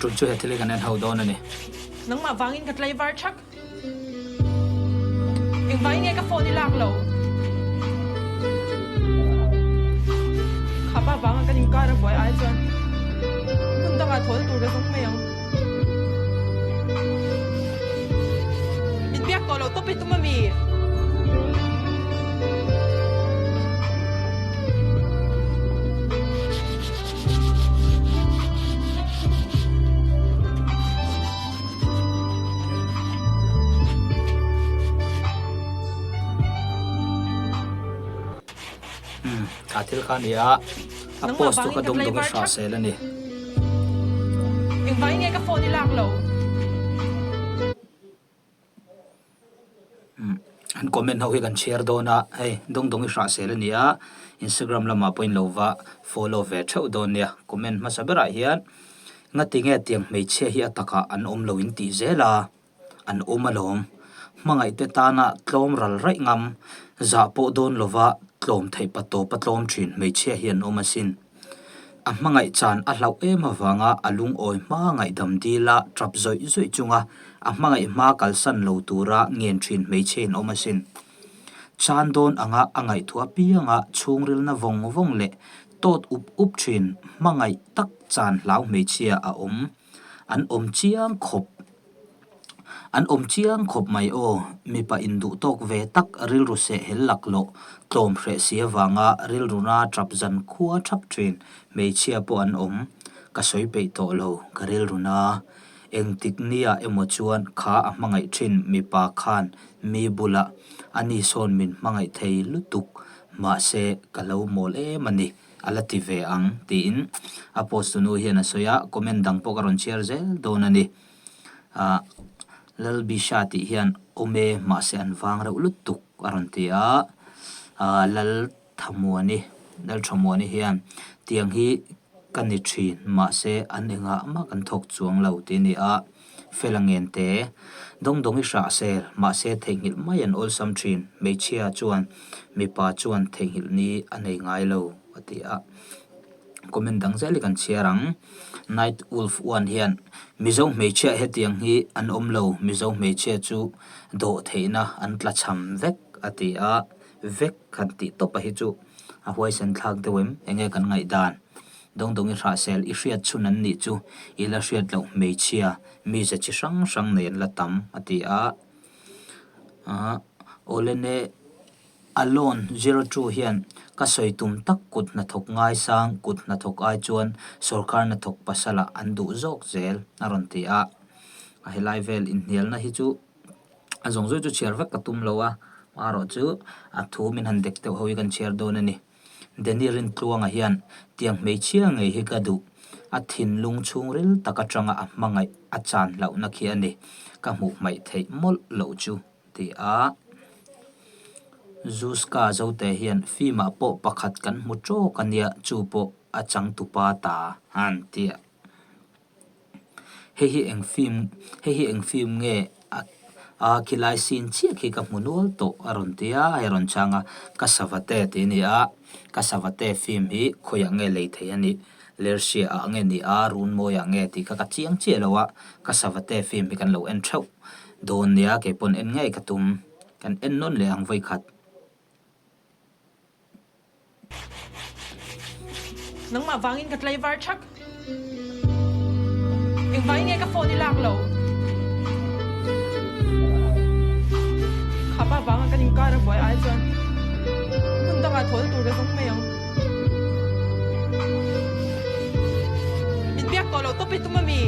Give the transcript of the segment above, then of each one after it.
Ṭum chu he thil hi kan en ho dawn a ni. Nangmah vangin ka tlaivar ṭhak. Engvangin nge ka phone i lak lo? Khapa vanga kan inkar a buai ai chuan hmun dangah thawl tur ka zawng mai ang. Min biak tawh loh tawp i tum a mi? Umm kha thil kha a ni a, a post chu ka dawng dawng i hra sel a ni. Engvangin nge ka phone i lak lo? An comment ho hi kan chhiar dawn a, hei dawng dawng i hrah sel a ni a, Instagram lamah pawhin lo va follow ve theuh dawn nia. Comment hmasa berah hian ngati nge tiang hmeichhia hi a takah an awm lo in tih zel a, an awm alawm. Hmangaih te tana tlawm ral raih ngam, zah pawh dawn lova tlawm theih pa tawp a tlawm thin hmeichhia hi an awm asin. A hmangaih chan a hlauh em avanga a lungawi hma ngaihdam dila tap zawih zawih chunga a hmangaih hma kalsan lo tura ngen thin hmeichhe in awm asin. Chan dawn anga a ngaihtuah apianga chhungrilna vawng vawng leh tawt up up thin hmangaih tak chan hlau hmeichhia a awm an awm chiang khawp. An awm chiang khawp mai aw, mipa induh tawk ve tak rilru seh hel laklawh tlawm hreh si avanga rilru na tap zan khua thap thin hmeichhia pawh an awm. Ka sawi peih tawh lo, ka rilru na. Engtik nia emaw chuan kha a hmangaih thin mipa khan mi bulah a ni sawn min hmangaih thei lutuk, mahse ka lo mawl em a ni. A la ti ve ang tiin a post tunu hian a sawi a, comment dang pawh ka rawn chhiar zel dawn a ni. Ahh Lalbisha tih hian awm e mahse an vang reuh lutuk a rawn ti a, ahh Lalthamuani Lalthamuani hian tiang hi ka ni thin mahse an engah mah kan thawk chuang lo tih a ni a, fel a ngen te. Dawng dawng i hrah sel mahse theihnghilh mai an awlsam thin, hmeichhia chuan mipa chuan theihnghilh ni a nei ngai lo a ti a. Comment dang zel hi kan chhiar ang. Night Wolf One hian Mizo hmeichhia hetiang hi an awm lo, Mizo hmeichhia chu dawh theihna an tla cham vek a ti a, vek han tih tawp a hi chu a huaisen thlak deuh em? Enge kan ngaihdan? Dawng dawng i hrahsel i hriat chhun an nih chu i la hriat loh hmeichhia mize chi hrang hrang nei an la tam a ti a. Awlene Alone zero two hian ka sawi tum tak kut hnathawk ngaisang kut hnathawk ai chuan sorkar hnathawk pasalah an duh zawk zel a rawn ti a. A helai vel inhnialna hi chu a zawng zawng chu chhiar vek ka tum lo a, amaherawh chu a thu min han dek deuh ho hi kan chhiar dawn a ni. Danny Rintluanga hian tiang hmeichhia ngei hi ka duh, a thinlung chhungril tak atanga a hmangaih a chan hlauhna khi a ni, ka hmuh hmaih theih mawlh loh chu. Ti a, Zuska Zote hian film-ah pawh pakhat kan hmu tawk a nia, chu pawh a changtupa ta an ti a. Hei hi eng film, hei hi eng film nge a a khilai scene chiah khi ka hmu nual tawh a rawn ti a, hei a rawn chhang a, Ka Savate tih a ni a, Ka Savate film hi khawiah nge lei theih a nih, Lersia ah nge ni a, Runmawiah nge tih kha ka chiang chiah lo a, Ka Savate film hi kan lo en theuh. Dawn nia kei pawn en ngei ka tum. Kan en nawn leh ang vawi khat. Nangmah vangin ka tlaivar thak. Engvangin nge ka phone i lak lo? Khapa vanga kan inkar a buai ai chuan hmun dangah thawl tur ka zawng mai ang. Min biak tawh loh tawp i tum a mi?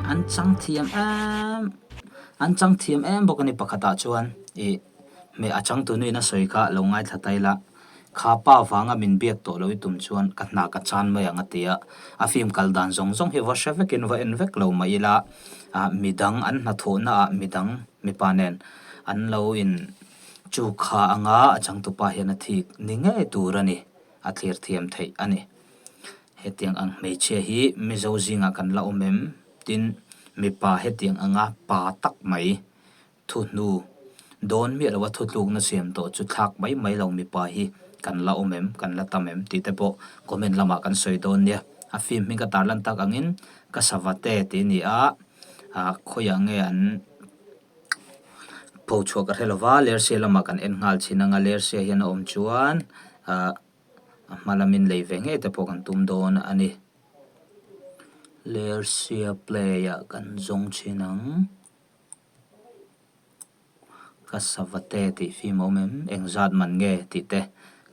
An chang thiam em an chang thiam em bawk a ni pakhatah chuan ih hmeh a changtunuin a sawi kha lo ngaithla ta ila kha pa vanga min biak tawh lo i tum chuan ka hna ka chan mai ang a ti a a film kal dan zawng zawng hi va hre vekin va en vek lo mah ila ah midang an hnathawhna ah midang mipa nen an lo in chu kha anga a changtupa hian a thik ni ngei tur a ni. A thlir thiam theih a ni. Hetiang ang hmeichhia hi Mizo zingah kan la awm em? Tin, mipa hetiang anga pa tak mai thu hnu dawn miah loa thutlukna siam tawh chu thlak mai mai lo mipa hi kan la awm em? Kan la tam em? Tih te pawh comment lamah kan sawi dawn nia. A film hming ka tarlan tak angin ka savate tih a ni a, ah khawiah nge an Pho chhuah ka hre lo va, Lersia lamah kan en nghal chhin anga Lersia hian a awm chuan ah a hma lamin lei ve ngei te pawh kan tum dawn a ni. Lersia play ah kan zawng chhin ang. Ka savate tih film a awm em? Engzat man nge tih te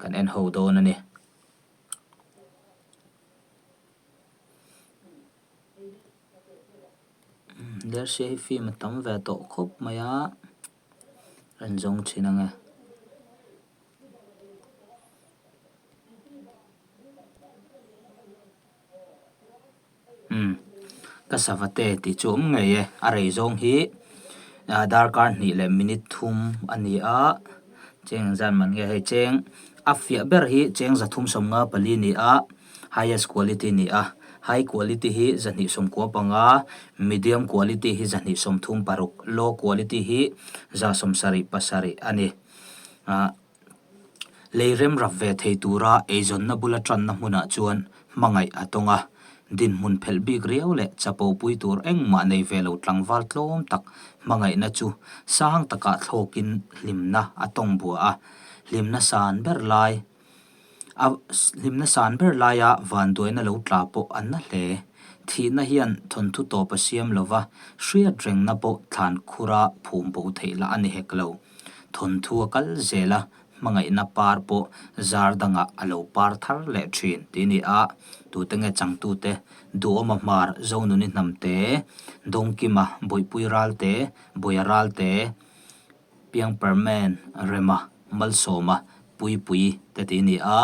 kan en ho dawn a ni. Lersia hi film a tam ve tawh khawp mai a rawn zawng thin ang e. Umm ka savate tih chu awm ngei e a rei zawng hi darkar hnih leh minute thum a ni a cheng engzat man nge hei cheng a fiah ber hi cheng 354 a ni a. Highest quality ni a, high quality hi 295, medium quality hi 236, low quality hi 177 a ni. Lei rem rap ve thei tura eizawnna bula tanna hmunah chuan hmangaih a tawng a, dinhmun phelh bik riau leh chapo pui tur engmah nei ve lo tlangval tlawm tak hmangaihna chu sang takah thlawkin hlimna a tawng bua a, hlimna san ber lai A hlimna san ber laia vanduaina lo tla pawh an na hle. Thihna hian thawnthu tawp a siam lo va, hriat rengna pawh thlan khura phum bo theih lah a ni hek lo. Thawnthu a kal zel a, hmangaihna par pawh zar dangah a lo par thar leh thin tih a ni a, tute nge changtute, Duhawma Hmar, Zonuni Hnamte, Dawngkima, Bawihpui Ralte, Bawia Ralte, Piangperman, Rema, Malsawma, Puipui te tih a ni a,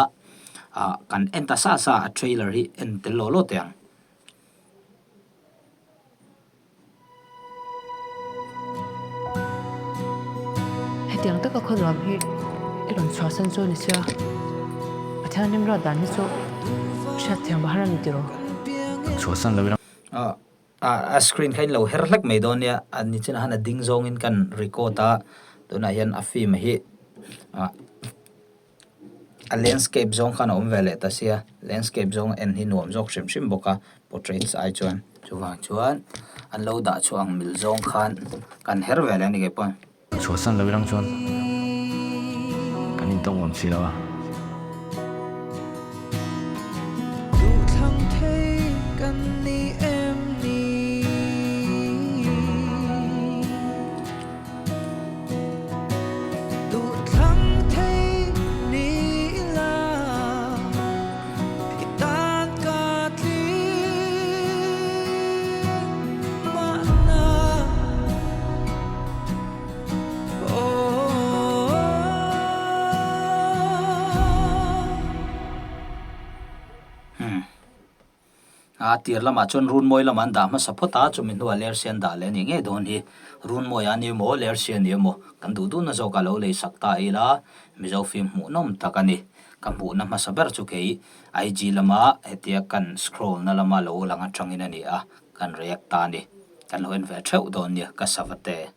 ah kan en ta sa sa a trailer hi en tel law law teh ang. Hetiang taka khaw nuam hi i rawn chhuahsan chu a ni sia, Pathian rimruat dan hi chu hriatthiam a har a ni tiraw? Kan chhuahsan lo ila. A screen kha in lo her hlek mai dawn nia a ni chinah khan a ding zawngin kan record a tunah hian a film hi ah a landscape zawng khan a awm ve leh ta sia landscape zawng en hi nuam zawk hrim hrim bawk a portraits ai chuan chuvang chuan an lo dah chhuah ang mil zawng khan kan her ve leh a ni kei pawh. Chhuahsan lo ilang chuan kan intawng awm si lo a. Duhthlang thei kan ni em ni? Duhthlang thei ni ila i tan ka tling mahna. A tir lamah chuan Runmawi lamah an dah hmasa phawt a, chumi hnuah Lersia an dah leh a nih ngei dawn hi. Runmawi a ni emaw, Lersia a ni emaw, kan duh duhna zawkah lo lei sak ta ila, Mizo film hmuhnawm tak a ni. Ka hmuhna hmasa ber chu kei IG lama hetia kan scroll na lama lo lang atangin a ni a, kan react ta a ni. Kan lo en ve theuh dawn nia, ka savate.